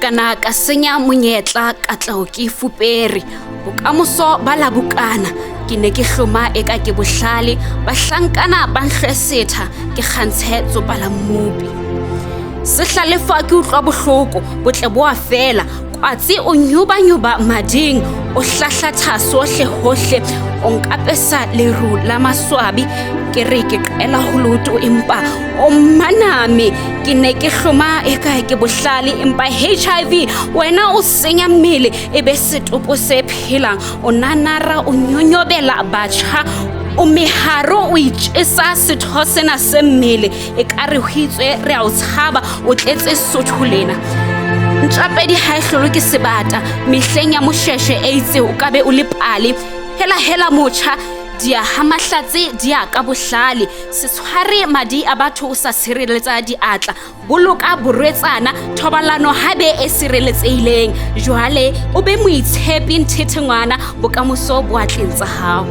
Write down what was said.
Ka na ka senya monyetla katleho ke e fupere. Bokamoso ba labokana ke ne ke hloma eka ke bohlale, bahlankana ba nhlwesetha ke kgantshe tsopa la mmopi. Sehlalefa ke utlwa bohloko, botle bo a fela, kwatsi o nyobanyuba mading, o hlahlatha sohle hohle, o nkapesa leru la maswabi, ke re ke qela ho loto empa o mmaname. Ke ne ke hloma eka ke bohlale empa HIV wena o senya mmele e be setopo se phelang, o nanara o nyonyobela batjha, o meharo o itjesa setho sena se mmele e ka re ho itswe re a o tshaba, o tletse sotho lena. Ntjapedi ha e hlolwe ke sebata, mehleng ya moshweshwe e itse o ka be o le pale. Hela hela motjha, di a ha mahlatse di a ka bohlale, se tshware madi a batho o sa tshireletsa diatla, boloka borwetsana, thobalano ha be e sireletsehileng. Jwale o be moitshepi nthethe ngwana, bokamoso bo atleng tsa hao.